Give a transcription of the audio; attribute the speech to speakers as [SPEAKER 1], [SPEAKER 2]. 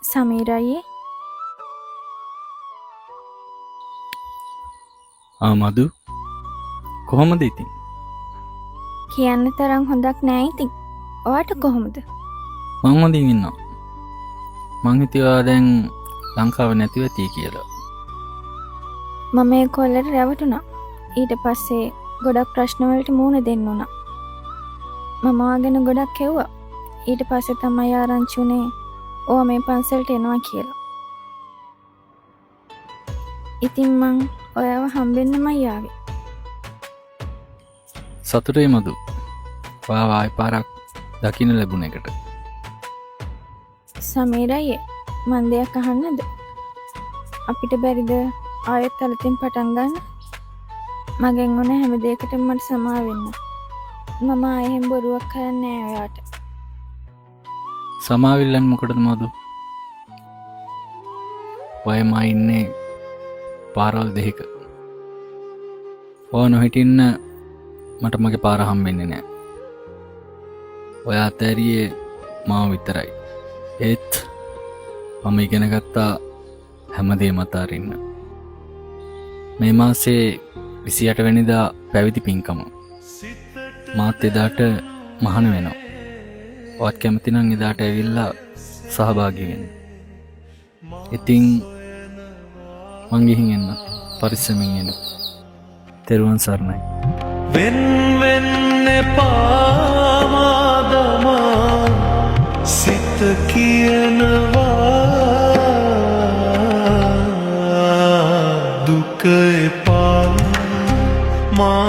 [SPEAKER 1] සමීර අයියේ.
[SPEAKER 2] ආ මధు, කොහොමද ඉතින්?
[SPEAKER 1] කියන්න තරම් හොඳක් නෑ ඉතින්. ඔයාට කොහොමද?
[SPEAKER 2] මං හොඳින් ඉන්නවා. මං හිතුවා දැන් ලංකාවේ නැතිව ඇති කියලා.
[SPEAKER 1] මම ඒ කොල්ලට රැවටුණා. ඊට පස්සේ ගොඩක් ප්‍රශ්න වලට මුහුණ දෙන්න වුණා. මම ඔයා ගැන ගොඩක් හෙව්වා. ඊට පස්සේ තමයි ආරංචි වුණේ ඔයා මේ පන්සලට එනවා කියලා. ඉතින් මං ඔයාව හම්බෙන්නමයි ආවේ.
[SPEAKER 2] සතුටුයි මధు, ඔයාව ආයි පාරක් දකින්න ලැබුණ එකට.
[SPEAKER 1] සමීර අයියේ, මං දෙයක් අහන්නද? අපිට බැරිද ආයෙත් අලුතින් පටන් ගන්න? මගෙන් වුණ හැම දෙයකටම මට සමා වෙන්න. මම ආයෙ එහෙම බොරුවක් කරන්නේ නෑ ඔයාට.
[SPEAKER 2] සමාව ඉල්ලන්නේ මොකටද මధు? ඔය මා ඉන්නේ පාරවල් දෙකක. ඔයා නොහිටින්න මට මගේ පාර හම්බෙන්නේ නෑ. ඔයා අතෑරියේ මාව විතරයි. ඒත් මම ඉගෙන ගත්තා හැමදේම අතාරින්න. මේ මාසේ 28 වෙනිදා පැවිදි පින්කම. මාත් එදාට මහණ වෙනවා. ඔයත් කැමති නම් එදාට ඇවිල්ලා සහභාගී වෙන්න. ඉතින් මං ගිහින් එන්න. පරිස්සමෙන් එන්න. තෙරුවන් සරණයි.
[SPEAKER 3] වෙන් වෙන්න එපා මා දමා, සිත කියනවා දුක එපා මා.